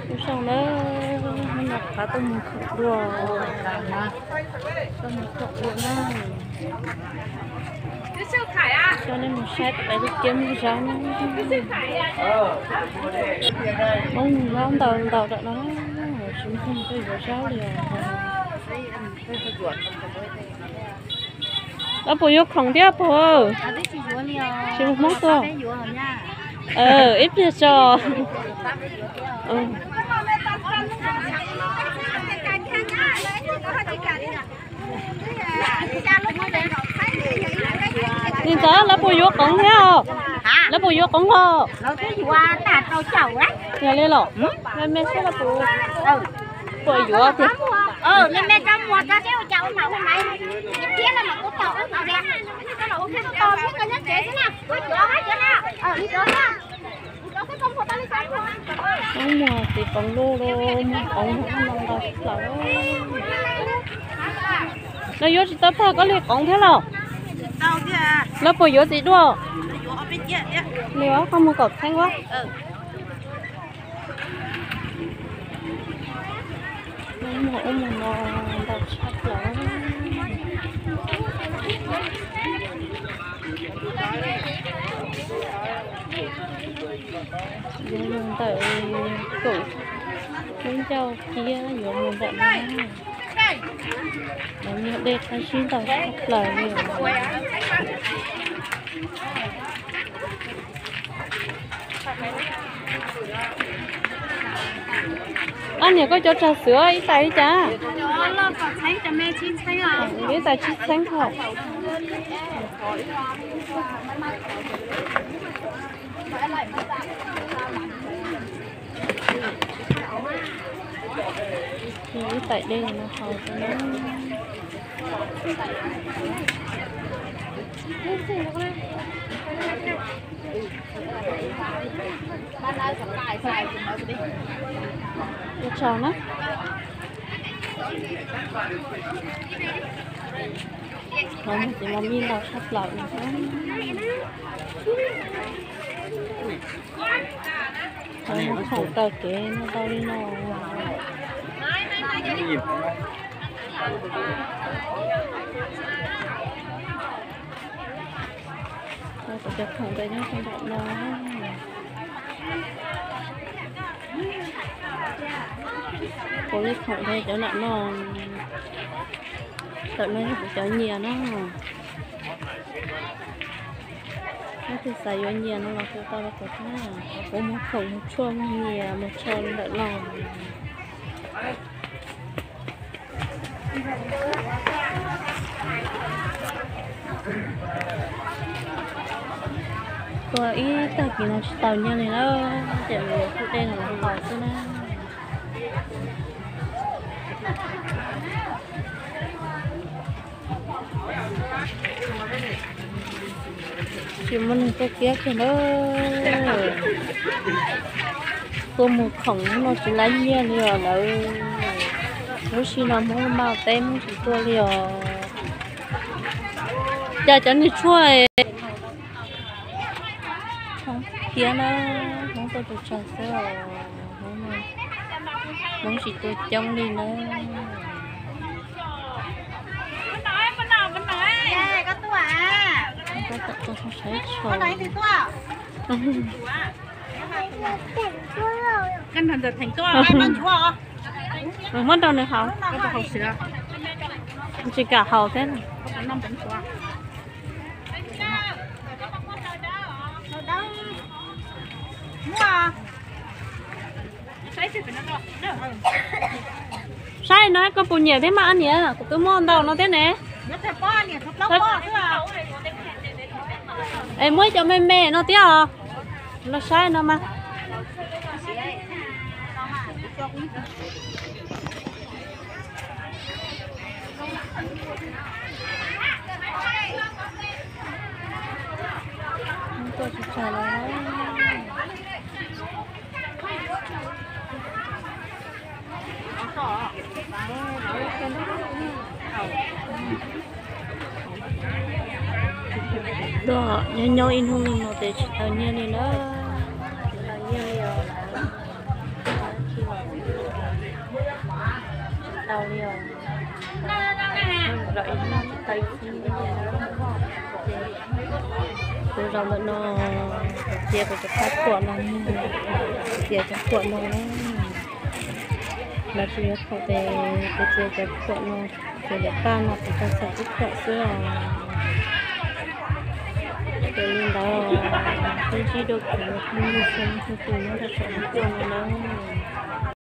Ua tsaug nawb, hnub no kuv qab tuaj mus khoom dua, tuaj mus khoom dua na. Coj nej mus saib tau lub kiab muag zaub na. Muab zaub ntaus ntaus rau no, tsis muaj neeg tuaj yuav zaub li os. Lawv puas yuav khoom thiab puas? Tsis mus Hmoob tuaj. Ib pliag tso. Nim ntxawm lawv puas yuav qoov thiab os? Lawv puas yuav qoov os? Yog li los me me saib lawv puas, puas yuav tiag. Qoob muag txiv qoov lub, muag qoov no ntau plaws. Lawv yuav tsis tau tag koj li qoov thiab los? Lawv puas yuav txiv duaj? Li os, koj muag kaum txheeb os. Muag ub muag no ntau tshaj plaws. Yuav mus ntawm kaum lub ncauj kiab yuav mus ntawm no. Lawv muag dej qab zib ntau tshaj plaws li. Ab niam, koj cov tsag xwm ib tais li cas? Ib tais tsib txheeb hos. Ib tais dej no haus rau na. Ua tsaug na. Tsis mas mij ntau tshaj plaws. Thaum mus khoom raws kev no tau li no. Kuv cov khoom ntawd nyob rau nram no. Kuv li khoom ntawd cov nram no. Ntawm no yog kuv cov nyias na. Leej twg xav yuav nyias no los hu tau rau kuv thiab. Kuv mus khoom mus tshuaj mus nyias mus tsho li ntawm no. Tuaj ib tag kis no tsis tau nyiaj li na, ces mus hu dej no los haus xwb na. Tsis muaj neeg tuaj kiab kiag na. Tuaj mus khoom no tsis laib nyiaj li os lawm. Lub sij no Hmoob maj teb Hmoob tsis tuaj li os. Cas cov niag tshuaj Hmoob thiab na, Hmoob tuaj tus tsawg xwb os, Hmoob tsis tuaj coob li na. Koj tawm tuaj saib tsho. Muab rau nws haus. Tsis kam haus thiab. Saib no koj puas nyiam thiab mas niam, kuv twb muaj ntau no thiab ne. Es muab ib co me me no thiab os. Los saib no mas. Tuaj tsis tsawg los. Tuaj nyob nyob ib hnub no ces tsis tau nyiaj li na. Tsis tau nyiaj li os. Tau li os. Los ib hnub tsis tau ib xib li. Ces kuv zaum ntawm no, kuv cia kuv cov paj phuam no, kuv cia cov phuam no na. Lawv tsis yuav phuam ces kuv cia cov phuam no, ces lawv paj no kuv tau txhom ib phuam xwb os. Ces li ntawd, peb ntsib dua kuv tus phooj ywg xyoo tus nyob rau saum huab cua no na.